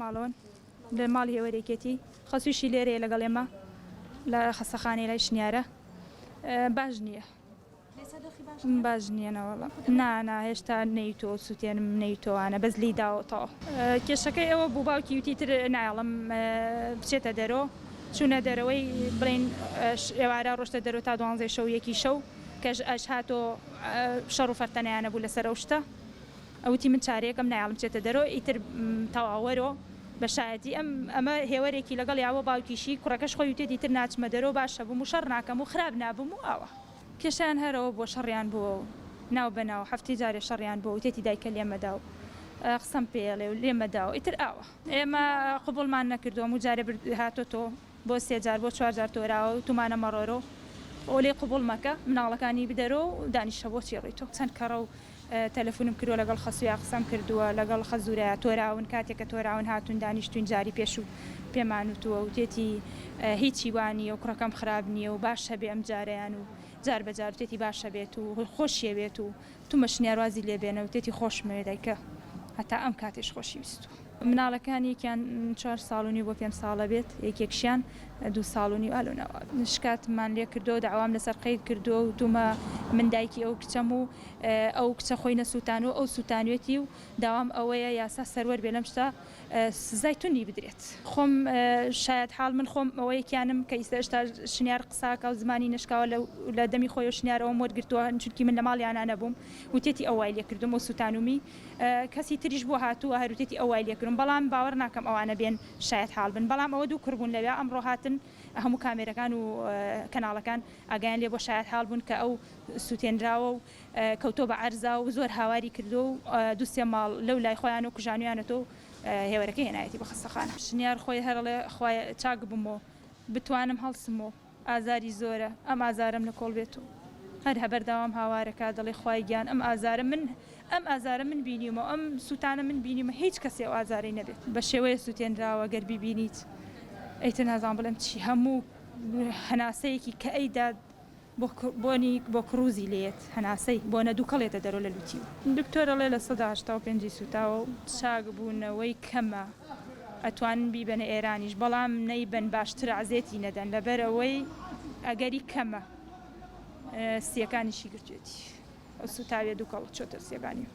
ماڵەوەن لە ماڵی هێوەرێکێتی خەسوویشی لێرەیە لەگەڵ ئێمە لە خەستەخانەی لای شنیارە باش نییە. باش نییە نەوەڵا نا نا هێشتا نەیتۆ سووتێنم نەیتۆوانە بەس لی داوەتەوە. کێشەکەی ئەوە بوو باوکی وتی تر نایەڵم بچێتە دەرۆ چوونە دەرەوەی بڵێین ئێوارە ڕۆشتە دەرۆ تا دوانزەی شەو یەکی شەو کەش ئەش هاتۆ شەڕ و فەرتەنەیانە بوو لەسەر ئەو شتە وتی من چارەیەکەم نایەڵم بچێتە دەرۆ ئیتر تەواو وەرۆ بە شایەتی ئەم ئەمە هێوەرێکی لەگەڵ یاوە باوکیشی کوڕەکەش خۆی وتێتی تر ناچمە دەرۆ باشە بووم و شەڕ ناکەم و خراپ نابم و ئاوا. کێشەیان هەر ئەوە بووە شەڕیان بووە و ناو بە ناو هەفتەی جارێ شەڕیان بووە وتێتی دایکە لێمەدا و قسەم پێ ئەڵێ و لێمەدا و ئیتر ئاوا. ئێمە قبوڵمان نەکردووە هەموو جارێ برد هاتۆتۆ بۆ سێ جار بۆ چوار جار تۆراوە وتومانە مەڕۆرۆ و لێی قبوڵ مەکە مناڵەکانی بدەرۆ و دانیشە بۆچی ڕۆیتۆ چەند کەڕە و تەلەفونم کردوە لەگەڵ خەسویا قسەم کردوە لەگەڵ خەزوریا تۆراون کاتێک کە تۆراون هاتون دانیشتوین جاری پێشو پێمان وتوە وتێتی هیچی وا نیە و کوڕەکەم خراپ نیە و باش هەبێ ئەم جارەیان و جار بە جار وتێتی باش هەبێت و خۆشیەوێت و تومە شنیار وازی لێ بێنە وتێتی خۆشمەوێ دایکە هەتا ئەم کاتەیش خۆشی ویستوە. مناڵەکان یەکیان چوار ساڵ و نیو بۆ پێنج ساڵە بێت یەکێکشیان دوو ساڵ و نیو ئالو نەوە شکاتمان لێ کردووە داوام لەسەر قەید کردووە و تومە من دایکی ئەو کچەم و ئەو کچە خۆی نەسووتانوە ئەو سووتانوێتی و داوام ئەوەیە یاسا سەروەر بێ لەم شتە سزای توندی بدرێت. خۆم شایەت حاڵ من خۆم ئەوە یەکیانم کە ئیستا ئێشتا شنیار قساکا و زمانی نەشکاوە لە دەمی خۆیەوە شنیار ئەوەم وەرگرتووە چونکی من لە ماڵیانا نەبووم وتێتی ئەو وای لێ کردوم ئەو سووتانومی کەسی تریش بووە هاتووە هەر وتێتی ئەو وای لێکردوم بەڵام باوەڕ ناکەم ئەوانە بێن شایەت حاڵ بن بەڵام ئەوە دوو کوڕ بوون لەویا ئەمڕۆ هاتن هەموو کامێرەکان و کەناڵەکان ئاگایان لێ بووە شایەت حاڵ بوون کە ئەو سوتێنراوە و کەوتۆ بە عەرزا و زۆر هاواری کردووە و دوو سێ ماڵ لەو لای خۆیان و کوژانویانەتەوە و هێوەرەکەی هێنایەتی بۆ خەستەخانە. شنیار خۆی هەر ئەڵێ خوایە چاک بم و بتوانم هەڵسم و ئازاری زۆرە ئەم ئازارەم لە کۆڵ بێت و هەر بەردەوام هاوارەکا دەڵێ خوای گیان ئەم ئازارە من ئەم ئازارە من بینیومە ئەم سوتانە من بینیومە هیچ کەسێ ئەو ئازارەی نەبێت بە شێوەیە سوتێنراوە گەر بیبینیت ئیتر نازانم بڵێم چی هەموو هەناسەیەکی کە ئەیدا بۆنی بۆ کڕوزی لێیەت هەناسەی بۆنە دوکەڵ یەتە دەرۆ لە لوتیوە. دکتۆر ئەڵێ 85% ی سوتاوە و چاک بوونەوەی کەمە ئەتوانن بیبەنە ئێرانیش بەڵام نەیبەن باشترە عەزێتی نەدەن لەبەرئەوەی ئەگەری کەمە سیەکانیشی گرتوێتی ئەو سوتاویە دوکەڵ چۆتە سیەکانی.